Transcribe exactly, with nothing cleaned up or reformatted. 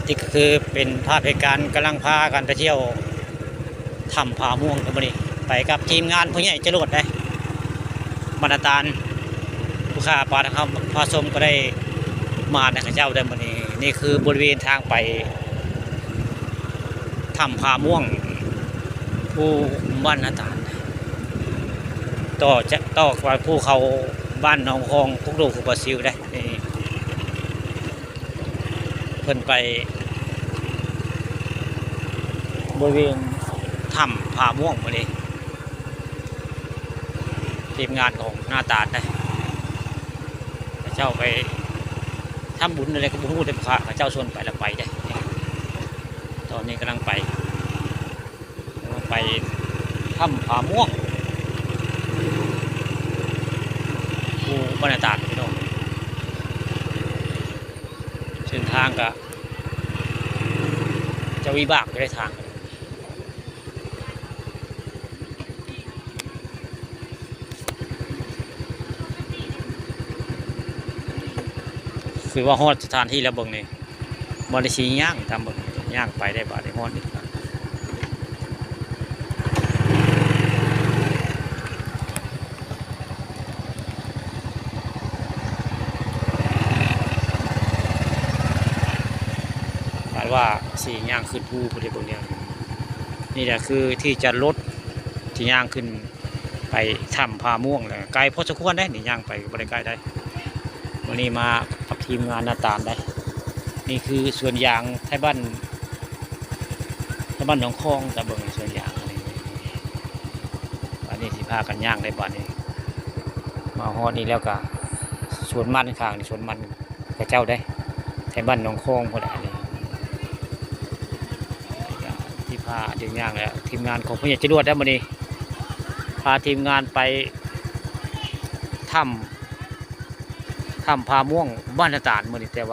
นี่ก็คือเป็นภาพเหตุการณ์กำลังพากันไปเที่ยวถ้ำผาม่วงครับมื้อนี้ ไปกับทีมงานผู้ใหญ่จรวดได้ บรรณาตารย์ ผู้ข้าปาทางเขาพาชมก็ได้มานะเขาเจ้าได้มื้อนี้ นี่คือบริเวณทางไปถ้ำผาม่วง ผู้บรรณาตารย์ ต่อจะต่อกับภูเขาบ้านหนองคอง พวกลูกของบราซิลได้นี่ เพิ่นไปบริเวณถ้ำผาม่วงมื้อนี้ ทีมงานของหน้าตาลนะ เขาเจ้าไปทำบุญอะไรก็บ่ฮู้ แต่พระเขาเจ้าชวนไปแล้วไปได้ ตอนนี้กำลังไป กำลังไปถ้ำผาม่วง ภูบรรณาตาลพี่น้อง เส้นทางก็จะวิบากอยู่ในทาง คือว่าฮอดสถานที่แล้วเบิ่งนี่ บ่ได้สิย่างตามเบิ่ง ย่างไปได้บ่ได้ฮอดอีก คาดว่าสิย่างขึ้นภูพุ้นเด้เบิ่งแนวนี้ นี่แหละคือที่จอดรถที่ย่างขึ้นไปถ้ำผาม่วงนะ ไกลพอสมควรเด้ นี่ย่างไปบ่ได้ไกลได้ มื้อนี้มากับทีมงานหน้าตาลได้ นี่คือสวนยางไทบ้าน ไทบ้านหนองคอง ตาเบิ่งสวนยางนี่ อันนี้สิพากันย่างได้บัดนี้ มาฮอดนี่แล้วก็สวนมันข้างนี่ สวนมันเขาเจ้าได้ ไทบ้านหนองคองพุ้นแหละ อันนี้ ที่พาทีมงานแล้ว ทีมงานของผู้ใหญ่จรวดแล้วมื้อนี้ พาทีมงานไปถ้ำ ถ้ำผาม่วงบรรณาตาลมื้อนี้ แต่ว่า